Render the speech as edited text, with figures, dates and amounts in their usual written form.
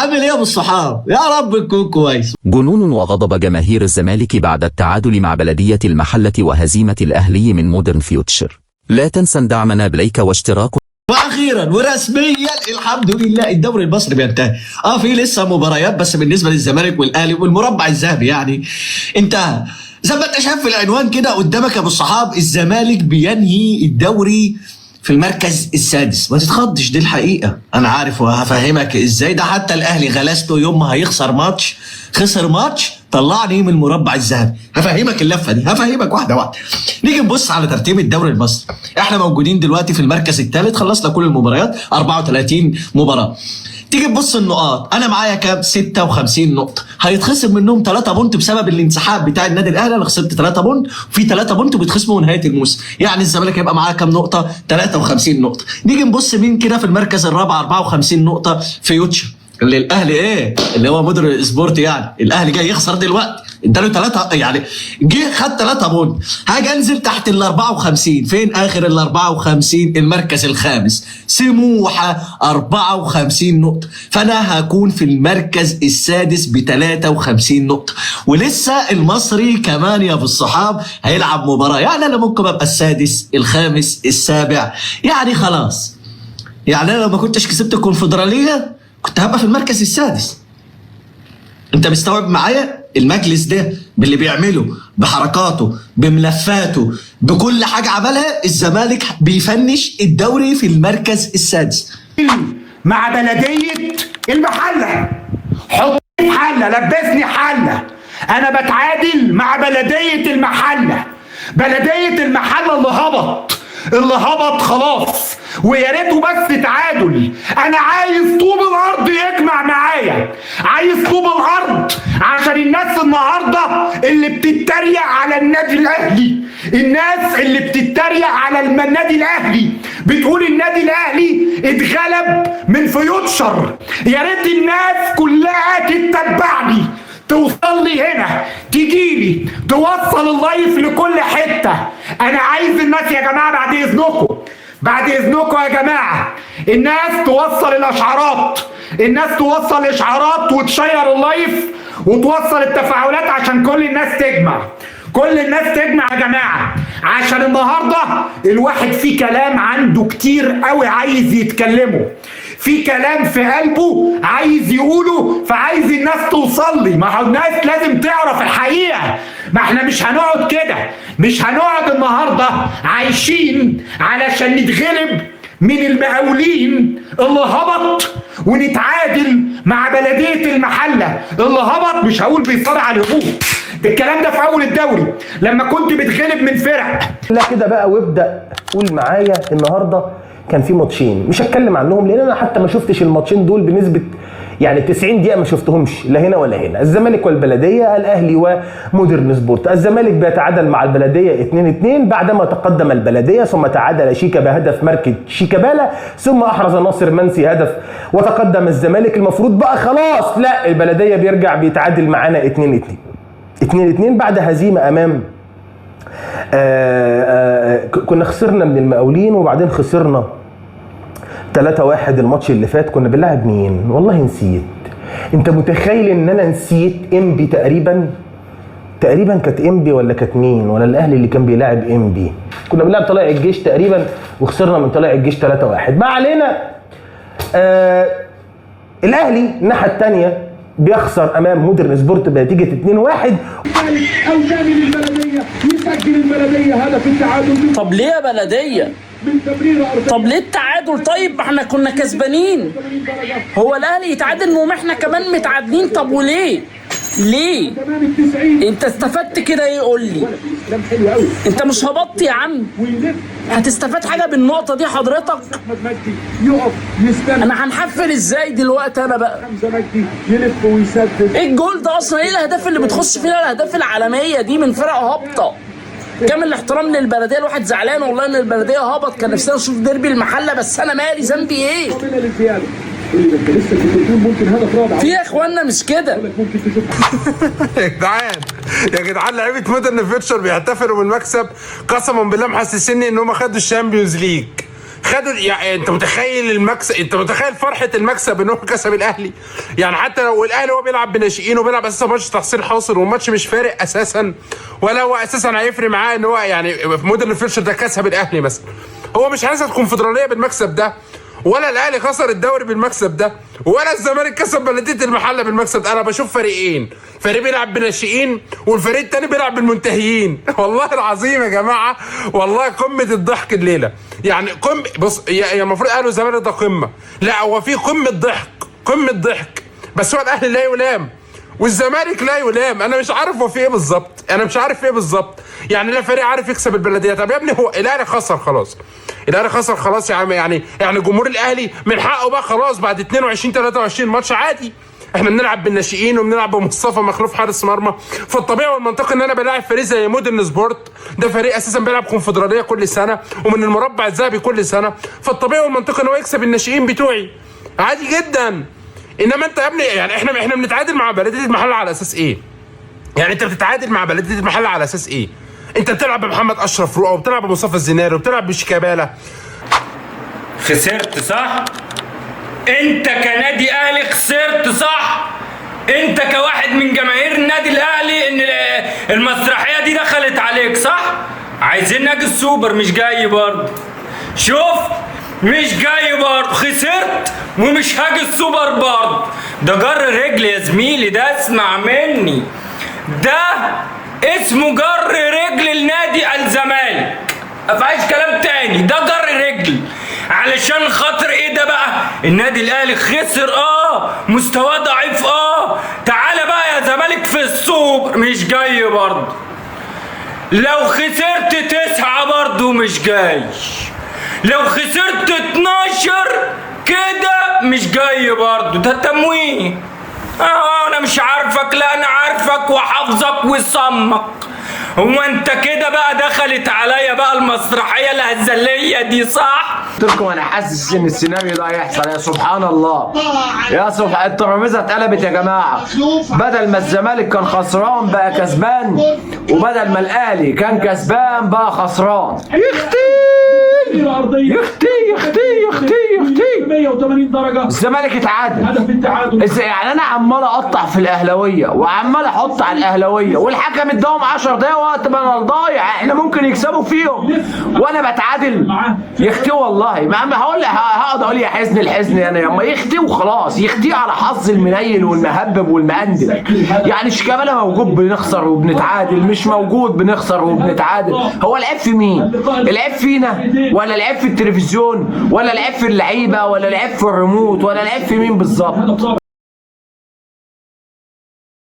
عامل ايه يا ابو الصحاب؟ يا رب تكون كويس. جنون وغضب جماهير الزمالك بعد التعادل مع بلدية المحلة وهزيمة الأهلي من مودرن فيوتشر. لا تنسى دعمنا ب like واشتراك. واخيرا ورسميا الحمد لله الدوري المصري بينتهي. في لسه مباريات بس بالنسبة للزمالك والاهلي والمربع الذهبي يعني انتهى. زي ما انت شايف في العنوان كده قدامك يا ابو الصحاب، الزمالك بينهي الدوري في المركز السادس. ما تتخضش، دي الحقيقة، انا عارف وهفهمك ازاي. ده حتى الاهلي غلاسته يوم ما هيخسر ماتش، خسر ماتش طلعني من المربع الذهبي. هفهمك اللفة دي، هفهمك واحدة واحدة. نيجي نبص على ترتيب الدوري المصري. احنا موجودين دلوقتي في المركز الثالث، خلصنا كل المباريات 34 مباراة. تيجي تبص النقاط، انا معايا كام؟ 56 نقطة. هيتخصم منهم 3 point بسبب الانسحاب بتاع النادي الاهلي. انا خسرت 3 point، في 3 point بيتخصموا نهاية الموسم، يعني الزمالك هيبقى معاه كام نقطة؟ 53 نقطة. نيجي نبص مين كده في المركز الرابع، 54 نقطة، فيوتشر اللي الاهلي ايه اللي هو مودرن سبورت، يعني الاهلي جاي يخسر دلوقتي، اداله 3، يعني جه خد 3 point. هاجي انزل تحت ال 54، فين اخر ال 54؟ المركز الخامس سموحه 54 نقطة. فانا هكون في المركز السادس ب 53 نقطة، ولسه المصري كمان يا ابو الصحاب هيلعب مباراة، يعني انا ممكن ابقى السادس الخامس السابع، يعني خلاص. يعني انا لو ما كنتش كسبت الكونفدراليه كنت هبقى في المركز السادس. انت مستوعب معايا المجلس ده باللي بيعمله، بحركاته، بملفاته، بكل حاجة عملها، الزمالك بيفنش الدوري في المركز السادس. مع بلدية المحلة. حط حلة، لبسني حلة. أنا بتعادل مع بلدية المحلة، بلدية المحلة اللي هبط، اللي هبط خلاص، ويا ريته بس تعادل. أنا عايز طوب الأرض يجمع معايا، عايز طوب الأرض عشان الناس النهاردة اللي بتتريق على النادي الأهلي، الناس اللي بتتريق على النادي الأهلي، بتقول النادي الأهلي اتغلب من فيوتشر. يا ريت الناس كلها تتبعني، توصل لي هنا، تجيلي، توصل ال live لكل حتة. أنا عايز الناس يا جماعة بعد إذنكم، بعد إذنكم يا جماعة، الناس توصل الأشعارات، الناس توصل الإشعارات وتشير ال live وتوصل التفاعلات عشان كل الناس تجمع، كل الناس تجمع يا جماعة، عشان النهاردة الواحد في كلام عنده كتير قوي عايز يتكلمه، في كلام في قلبه عايز يقوله، فعايز الناس توصل لي. ما هو الناس لازم تعرف الحقيقة. ما احنا مش هنقعد كده، مش هنقعد النهاردة عايشين علشان نتغلب من المقاولين اللي هبط ونتعادل مع بلدية المحلة اللي هبط. مش هقول بيصارع على الهبوط، ده الكلام ده في أول الدوري لما كنت بتغلب من فرق. لا كده بقى، وابدا قول معايا. النهارده كان في ماتشين مش هتكلم عنهم لان انا حتى ما شفتش الماتشين دول بنسبة يعني 90 دقيقة ما شفتهمش، لا هنا ولا هنا. الزمالك والبلديه، الاهلي ومودرن سبورت. الزمالك بيتعادل مع البلدية 2-2 بعدما تقدم البلدية، ثم تعادل شيكا بهدف مركز شيكابالا، ثم احرز ناصر منسي هدف وتقدم الزمالك. المفروض بقى خلاص، لا، البلدية بيرجع بيتعادل معانا 2-2، 2-2 بعد هزيمة امام كنا خسرنا من المقاولين، وبعدين خسرنا 3-1 الماتش اللي فات. كنا بنلعب مين؟ والله نسيت. انت متخيل ان انا نسيت؟ انبي تقريبا، تقريبا كانت انبي ولا كانت مين، ولا الاهلي اللي كان بيلاعب انبي. كنا بنلعب طلائع الجيش تقريبا وخسرنا من طلائع الجيش 3-1. ما علينا. الاهلي الناحية الثانية بيخسر امام مودرن سبورت بنتيجة 2-1. او ثاني للبلديه، يسجل البلدية هدف التعادل طب ليه يا بلدية؟ من تمريره ارضية. طب ليه التعادل؟ طيب ما احنا كنا كسبانين. هو الاهلي يتعادل وما احنا كمان متعادلين؟ طب وليه؟ ليه؟ تمام ال 90. انت استفدت كده ايه؟ قول لي. كلام حلو قوي. انت مش هبطت يا عم؟ ويلف. هتستفاد حاجة بالنقطة دي حضرتك؟ احمد مجدي يقف يستنى. انا هنحفل ازاي دلوقتي انا بقى؟ حمزة مجدي يلف ويسدد. ايه الجول ده اصلا؟ ايه الاهداف اللي بتخش فينا، الاهداف العالمية دي من فرق هابطة؟ كامل الاحترام للبلديه، الواحد زعلان والله ان البلدية هبط، كان نفسنا نشوف ديربي المحلة، بس انا مالي ذنبي ايه؟ قابله للزياده اللي انت لسه كنت بتقول ممكن هدف رابع. في يا اخوانا مش كده. ممكن تشوف. يا جدعان، يا جدعان، لعيبة مودرن فيوتشر بيحتفلوا بالمكسب، قسما بالله محسسني ان هم خدوا ال Champions League. خدوا، يعني انت متخيل المكسب، انت متخيل فرحه المكسب ان هو كسب الاهلي؟ يعني حتى لو الاهلي هو بيلعب بناشئين وبيلعب اساسا ماتش تحصيل حاصل والماتش مش فارق اساسا، ولا هو اساسا هيفرق معاه ان هو يعني في مودرن فيوتشر ده كسب الاهلي مثلا، هو مش هيحصل كونفدراليه بالمكسب ده، ولا الاهلي خسر الدوري بالمكسب ده، ولا الزمالك كسب بلديه المحلة بالمكسب ده. انا بشوف فريقين، فريق بيلعب بناشئين والفريق التاني بيلعب بالمنتهيين. والله العظيم يا جماعة، والله قمة الضحك الليلة. يعني بص، يا المفروض اهلي والزمالك ده قمة، لا هو في قمة ضحك، قمة ضحك. بس هو الاهلي لا يلام والزمالك لا يلام. انا مش عارف هو في ايه بالظبط، انا مش عارف ايه بالظبط. يعني لا فريق عارف يكسب البلدية. طب يا ابني هو الاهلي خسر خلاص، الاهلي خسر خلاص يا عم. يعني جمهور الاهلي من حقه بقى خلاص بعد 22 23 ماتش عادي. احنا بنلعب بالناشئين وبنلعب بمصطفى مخلوف حارس مرمى، فالطبيعي والمنطقي ان انا بلاعب فريق زي مودرن سبورت، ده فريق اساسا بيلعب كونفدراليه كل سنة ومن المربع الذهبي كل سنة، فالطبيعي والمنطقي ان هو يكسب الناشئين بتوعي عادي جدا. انما انت يا ابني يعني احنا بنتعادل مع بلديه المحلة على اساس ايه؟ يعني انت بتتعادل مع بلديه المحلة على اساس ايه؟ انت بتلعب بمحمد اشرف رؤى وبتلعب بمصطفى الزناري وبتلعب بشيكابالا. خسرت صح؟ انت كنادي اهلي خسرت صح؟ انت كواحد من جماهير النادي الاهلي ان المسرحية دي دخلت عليك صح؟ عايزين ناجي السوبر، مش جاي برضه. شوف مش جاي برضه، خسرت ومش هاجي السوبر برضه. ده جر رجل يا زميلي، ده اسمع مني، ده اسمه جر رجل لنادي الزمالك، مفيهاش كلام تاني، ده جر رجل. علشان خاطر ايه ده بقى؟ النادي الاهلي خسر، مستواه ضعيف، تعالى بقى يا زمالك في السوبر، مش جاي برضه. لو خسرت 9 برضه مش جاي، لو خسرت 12 كده مش جاي برضه، ده تمويه. انا مش عارفك، لا انا عارفك وحافظك وصمك. هو انت كده بقى دخلت عليا بقى المسرحية الهزليه دي صح؟ قلت لكم انا حاسس ان السيناريو ده هيحصل. يا سبحان الله، يا سبحان، الترابيزة اتقلبت يا جماعة. بدل ما الزمالك كان خسران بقى كسبان، وبدل ما الاهلي كان كسبان بقى خسران. يختي يختي يختي يختي يختي، 180 درجه الزمالك اتعادل. هدف التعادل. يعني انا عمال اقطع في الاهلاوية وعمال احط على الاهلاوية، والحكم اداهم 10 دقايق وقت ما ضايع، احنا ممكن يكسبوا فيهم وانا بتعادل. يختي والله، ما هقول، هقعد اقول يا حزن الحزن انا يما يختي وخلاص، يختي على حظ المنيل والمهبب والمقندل. يعني شيكابالا موجود بنخسر وبنتعادل، مش موجود بنخسر وبنتعادل. هو العيب في مين؟ العيب فينا ولا العيب في التلفزيون ولا العيب في اللعيبة ولا العيب في الريموت ولا العيب في مين بالظبط؟